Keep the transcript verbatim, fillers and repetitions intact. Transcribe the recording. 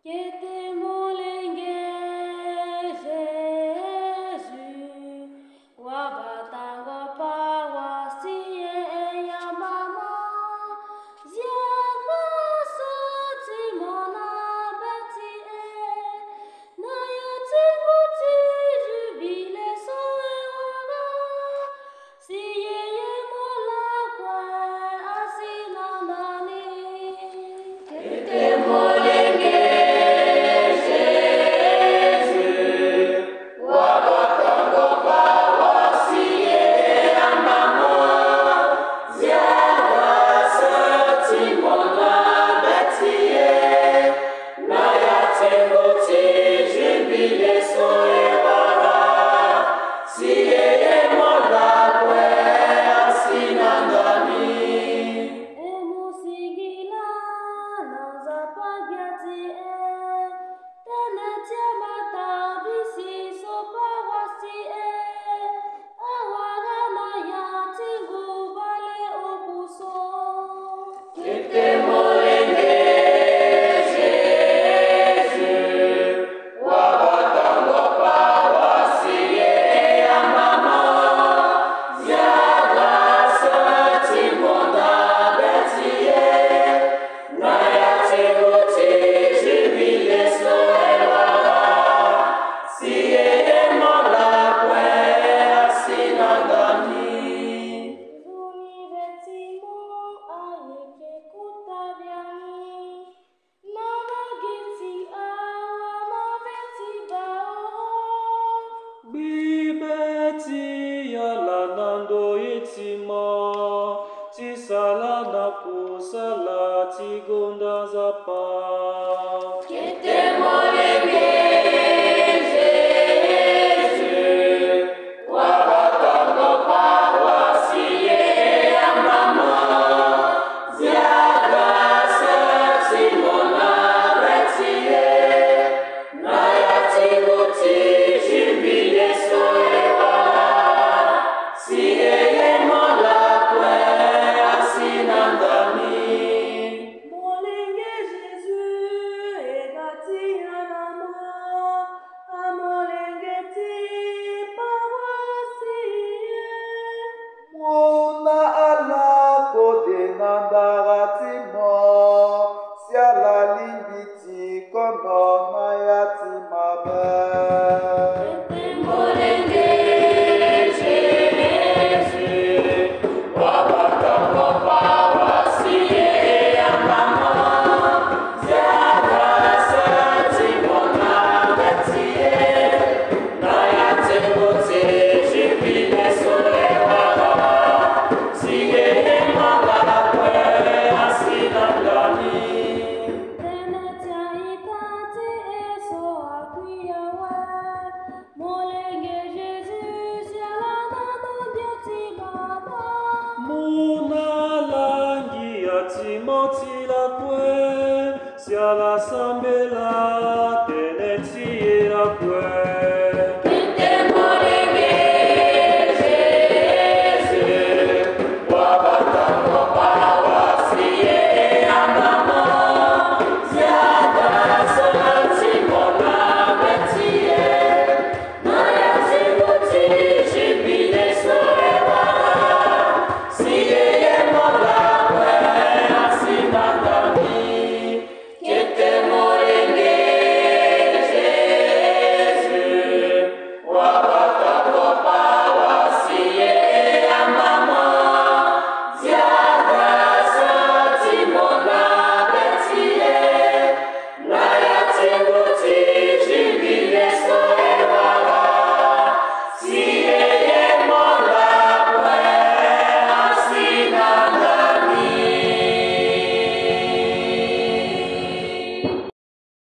Kete molenge Jésus, wabatango pawa si e yamba mo. Ziaka so ti mo na beti e, na ya ti ngu ti jubile so e wara. Si yeye mo lakue asi na ndani. Kete molenge Jésus, wabatango pawa si e yamba mo. Ziaka so ti mo na beti e, na ya ti ngu ti jubile so e wara. Si yeye mo lakue asi na ndani. E mo singila na Nzapa gbia ti e, tënë ti amata bisi so pawa si e awara na ya ti ngu bale oku so. Kete molenge Jésus, wabatango pawa si e yamba mo. Ziaka so ti mo na beti e, na ya ti ngu ti jubile so e wara. Si yeye mo lakue asi na ndani. Nzoni beti mo ayeke kota biani. Na mageti awa na beti baoro. Gbi beti ala na ndoye ti mo, ti sala na kusala ti gonda Nzapa. Kete molenge Jésus, wabatango pawa si e yamba mo. Ziaka so ti mo na beti e, na ya ti ngu ti jubile so e wara. Si yeye mo lakue asi na ndani. Molenge Jésus, e ga ti ya na mo. Amolenge ti pawa si e. Muna ala kode na ndara ti mo, si ala lingbi ti kondo na ya ti mabe. Molenge Jésus, wabatango pawa si e yamba mo. Ziaka so ti mo na beti e, na ya ti ngu ti jubile so e wara. Si yeye mo lakue asi na ndani. Tënë ti a-ita ti e so akui awe. Molenge Jésus, si ala na ndo ndio ti mama. Muna ala ngia ti mo ti lakue, si ala sambela